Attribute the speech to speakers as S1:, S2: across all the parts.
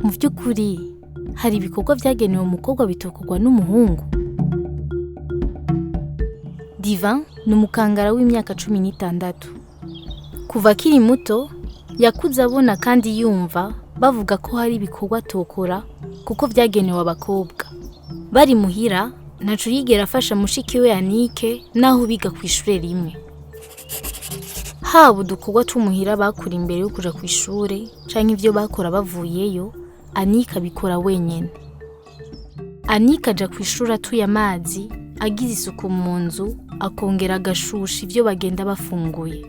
S1: Mu vy'ukuri hari ibikorwa vyagenewe umukobwa bitokorwa n'umuhungu? Divin ni umukangara w'imyaka 16. Kuva akiri muto yakuze abona kandi yumva bavuga ko hari ibikorwa atokora kuko vyagenewe abakobwa. Bari muhira ntaco yigera afasha mushiki we Anike naho biga kw'ishure rimwe. Haba udukorwa tw'umuhira bakora imbere yo kuja kw'ishure canke ivyo bakora bavuyeyo, Anike abikora wenyene. Anike aja kw'ishure atuye amazi, agize isuku mu nzu, akongera agashusha ivyo bagenda bafunguye.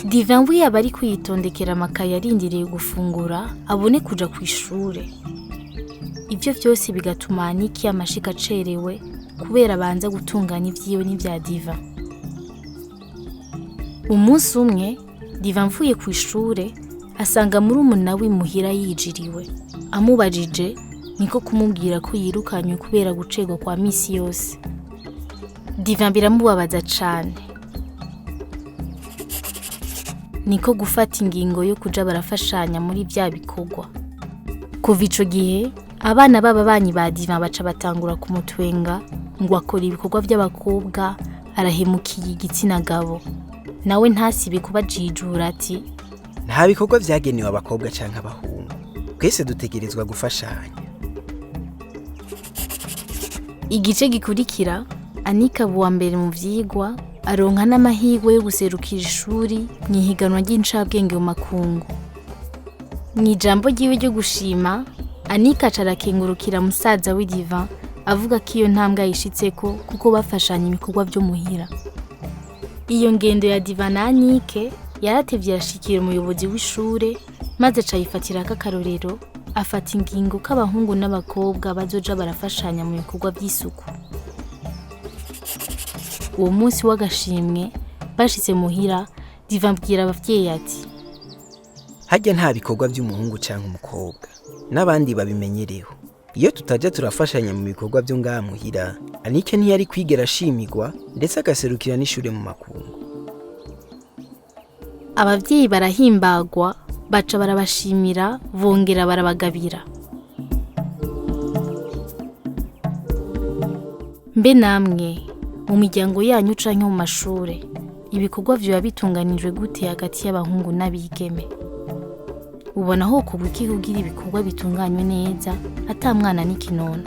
S1: Divin we aba ariko yitondekera amakaye arindiriye gufungura abone kuja kw'ishure. Ivyo vyose bigatuma Anike yama ashika acerewe kubera abanza gutunganya ivyiwe n'ivya Divin. Umunsi umwe, Divin avuye kw'ishure asanga murumuna we muhira yijiriwe. Amubajije niko kumubwira ko yirukanywe kubera gucerwa kwa misi yose. Divin biramubabaza cane. Niko gufata ingingo yo kuja barafashanya muri vya bikorwa. Kuva ico gihe, abana b'ababanyi ba Divin baca batangura kumutwenga ngo akora ibikorwa vy'abakobwa, arahemukiye igitsina gabo. Nawe ntasibe kubajijura ati:
S2: Nta bikorwa vyagenewe abakobwa canke abahungu. Twese dutegerezwa gufashanya.
S1: Igice gikurikira, Anike aba uwa mbere mu vyigwa, aronka n'amahirwe yo guserukira ishuri mw'ihiganwa ry'incabwenge mu makungu. Mw'ijambo ryiwe ryo gushima, Anike aca arakengurukira musaza we Divin, avuga ko iyo ntambwe ayishitseko kuko bafashanya ibikorwa vyo muhira. Iyo ngendo ya Divin na Anike yaratevye irashikira umuyobozi w'ishure, maze aca ayifatirako akarorero, afata ingingo ko abahungu n'abakobwa bazoja barafashanya mu bikorwa vy'isuku. Uwo munsi w'agashimwe bashitse muhira, Divin abwira abavyeyi ati:
S2: Harya nta bikorwa vy'umuhungu canke umukobwa, n'abandi babimenyereho. Iyo tutaja turafashanya mu bikorwa vyo ngaha muhira, Anike ntiyari kwigera ashimirwa ndetse agaserukira n'ishure mu makungu.
S1: Abavyeyi barahimbagwa, baca barabashimira, bongera barabagabira. Mbe namwe mu miryango yanyu canke mu mashure, ibikorwa vyoba bitunganijwe gute hagati y'abahungu n'abigeme? Ubona hokorwa iki kugira ibikorwa bitunganywe neza ata mwana n'ikinono?